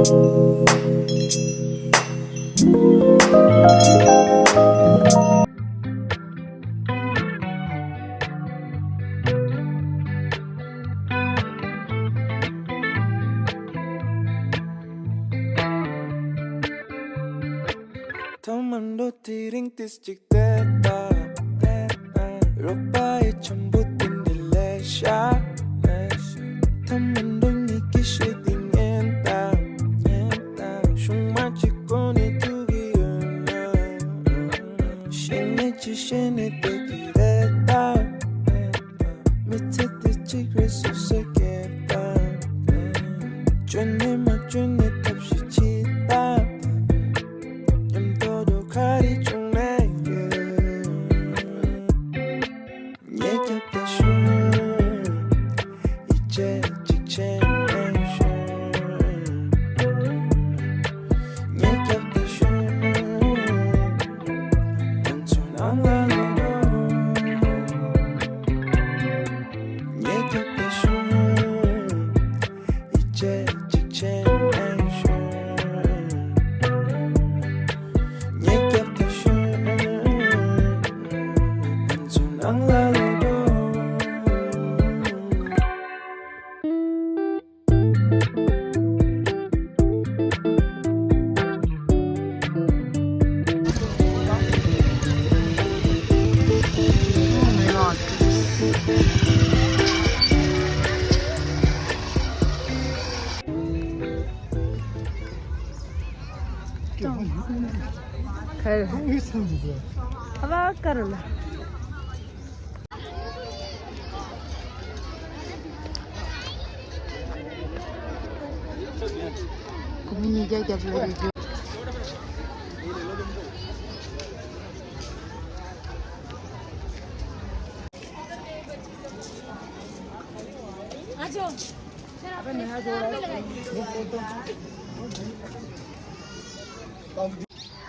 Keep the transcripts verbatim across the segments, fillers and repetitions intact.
ཐ་མ་འགྲོ་དེ་རིང་ཏིས་ཅིག་བལྟས་ད། རོགས་པ་ཡི་འཆམ་པོ་དེ་འདྲ་ལས་ཤ། ཐ་མ་འགྲོ་ཉིད་ཀྱི་ཤེས་དེ་ཉན་ད། ཤུང་མ་གཅིག་གོ་ནས་ཐུག་གི་ཡོད་ན། ཤེས་ནས་ཅི་ཤེས་ནས་བལྟས་ཀྱི་རེད་ད། མི་ཚེ་འདི་གཅིག་རེད་སོ་སོས་སྐྱེལ་ད། བཅོས་ནས་མ་བཅོས་ནས་ཐབས་ཤེས་བྱེད་ད། མཉམ་དུ་འགྲོ་ག་རེ་བྱུང་ནའི་ཡོད། ཉེ་རྒྱབ་ཏུ་ཤོག་ཡིད་ཆེས་གཅིག་བྱས་ནས་ཤོག་ཉེ་རྒྱབ་ཏུ་ཤོག་ང་ཚོ་ནང་ལ་ལོག་རོགས། ཉེ་རྒྱབ་ཏུ་ཤོག་ཡིད་ཆེས་གཅིག་བྱས་ནས་ཤོག་ཉེ་རྒྱབ་ཏུ་ཤོག་ང་ཚོ་ནང་ལ་ལོག་རོགས།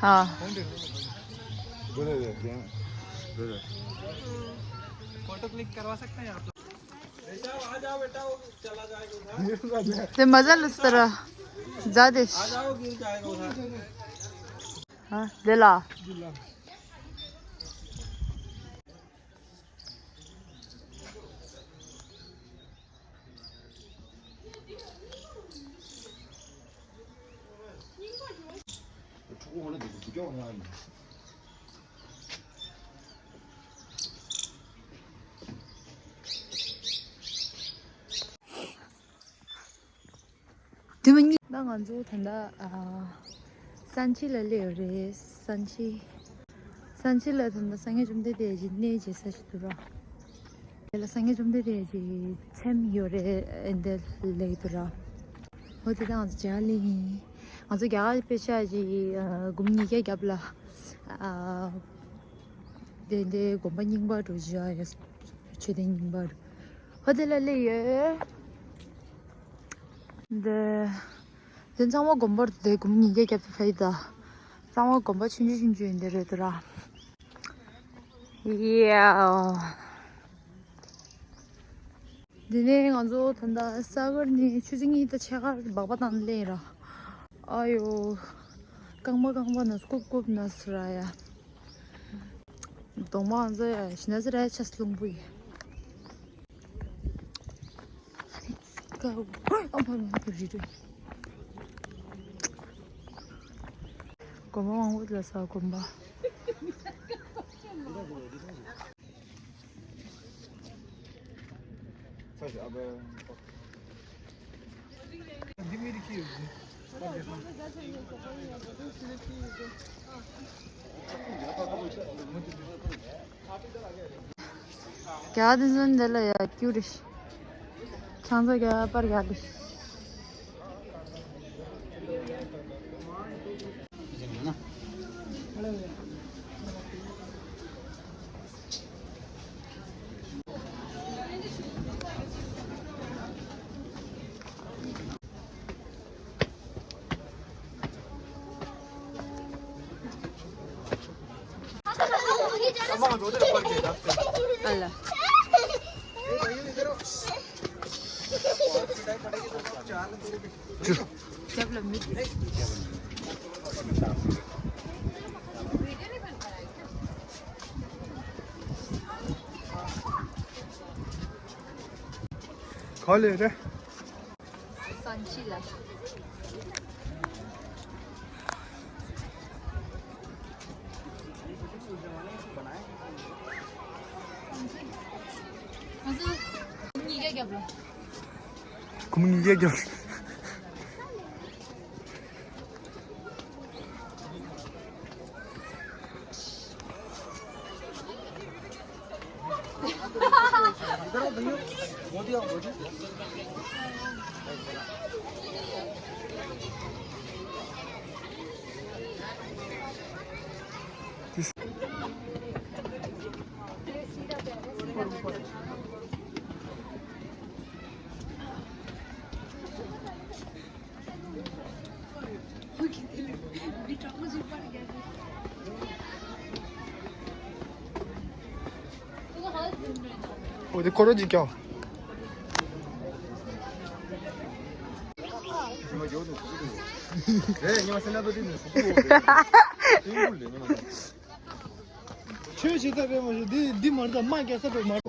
हाँ। Photo click करवा सकते हैं आप लोग? ते मजा लुस्तर ज्यादा। हाँ, ले ला। དེ་མིན་ད་ང་ཚོ་ད་ལྟ་ཨ་སན་ཆི་ལ་སླེབས་ཡོད་རེད། སན་ཆི། སན་ཆི་ལ་ད་ལྟ་སངས་རྒྱས་བཅོམ་ལྡན་འདས་ཀྱི་གནས་མཇལ་ས་ཞིག་འདུག་ར། དེ་ལ་སངས་རྒྱས་བཅོམ་ལྡན་འདས་ཀྱི་མཚན་ཡོད་རེད། འདི་ལ་སླེབས་འདུག་ར། འོ་དེ་ད་ང་ཚོ་མཇལ་ལེ་ཡིན། ང་ཚོ་རྒྱ་གར་དཔེ་ཆ་ཞིག་ཨ་སྒོར་མོ་ཉིས་བརྒྱ་བརྒྱབ་ལ་ཨ་དེ་འདི་དགོན་པ་རྙིང་པ་འགྲོ་བཞག་ཡོད། མཆོད་རྟེན་རྙིང་པ་འགྲོ། ཧོ་དེ་ལ་སླེབས་ཡོད། འདི་འདི་གཙང་པ་དགོན་པར་དེ་སྒོར་མོ་ཉིས་བརྒྱ་བརྒྱབ་སྟེ་ཕེབས་ད། གཙང་པ་དགོན་པ་ཆུང་ཆུང་ཆུང་ཆུང་ཡིན་དེ་རེད་འདུག་ར། ཡ། འདི་ནས་ང་ཚོ་ད་ལྟ་ས་གར་ནས་ཆུ་ཚོད་གཉིས་དང་ཕྱེད་ཀར་སྦག་སྦག་བཏང་སླེབས་ར། ཨ་ཡོ། རྐང་པ་རྐང་པ་ན་རྐུབ་རྐུབ་ན་སུ་ར་ཡ། གདོང་མ་ང་ཚོ་ཡ་ཤི་ན་སི་ར་ཡ་ཆ་སི་ལུང་པོ་ཡི། ཀ་ཨ་ཕ་མ་ཀི་རི་རི། དགོན་པ་མང་པོ་ལ་ས་དགོན་པ། རྒྱ་དེ་ཚོ་འདི་ལ་ཡ་སྐྱུར་རེད། ཁྱང་ཚ་རྒྱ་པར་རྒྱག་གི། ག་ལེ་རེད། སང་ཅི་ལ། ང་ཚོ་གཉིས་ཀ་རྒྱབ་ལ། ཁོ་མོ་གཉིས་ཀ་རྒྱབ། वो देखो रो जी क्या। ཆོས་བྱེད་ས་རེད་མ་ཤེས། འདི་འདི་མ་རེད། མ་རྒྱག་ས་རེད་མ་རེད།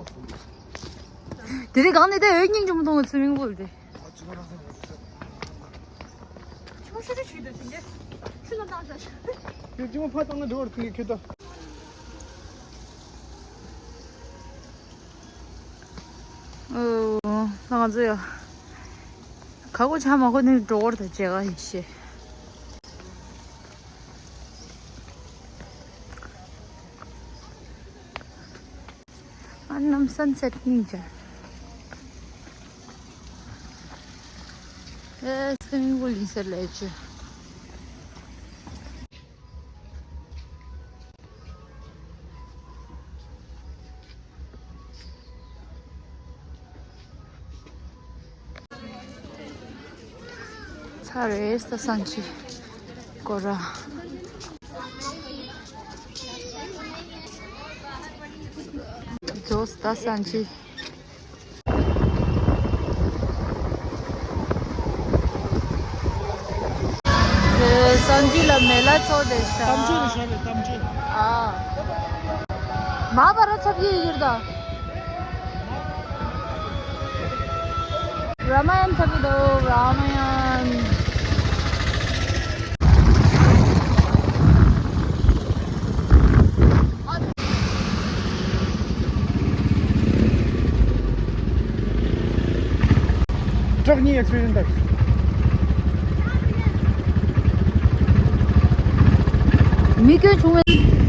དེ་རིང་གང་ནས་བལྟས་འོས་སྙིང་རྗེ་མོ་མཐོང་གི་ཚེ་མིང་པོ་དེ། ཆུ་མོ་ཤུ་ཤུ་ཞུས་འདུག་ཟིན་གྱི། ཆུ་ལ་བཏང་ཤག་ཁྱོད་ཆུ་མོ་ཕར་བཏང་ན་འགྲོ་བར་ཐུག་གི་ཁྱོད་ད། ཨོ། ང་ཚོ་ཡ། ག་གོ་ཆ་མ་གོ་ནི་འགྲོ་བར་ད་བྱེད་ག་ཡིན་ཤེས། ཨ་ནམ་sunset ནི་ཅར། ཨེ་སི་མིང་པུལ་ཡིན་ཟེར་ལས་ཅི། ཚར་རེད་ད་སང་ཅི་སྐོར་ར། རྫོགས་ད་སང་ཅི། སང་ཅི་ལ་མེ་ལ་ཚོགས་བསྡད་ཤག་གཏམ་བརྗོད་རེད་ཤག་རེད། གཏམ་བརྗོད། ཨ། མ་པ་ར་ཚབ་ཡི་ཡིར་ད། ར་མ་ཡན་ཚབ་ཡི་འདུག་ར་མ་ཡན། ཊག་གཉིས་ཨེག་སི་ཌེན་ཊི་ད། མི་སྐྱོན་བྱུང་བའི།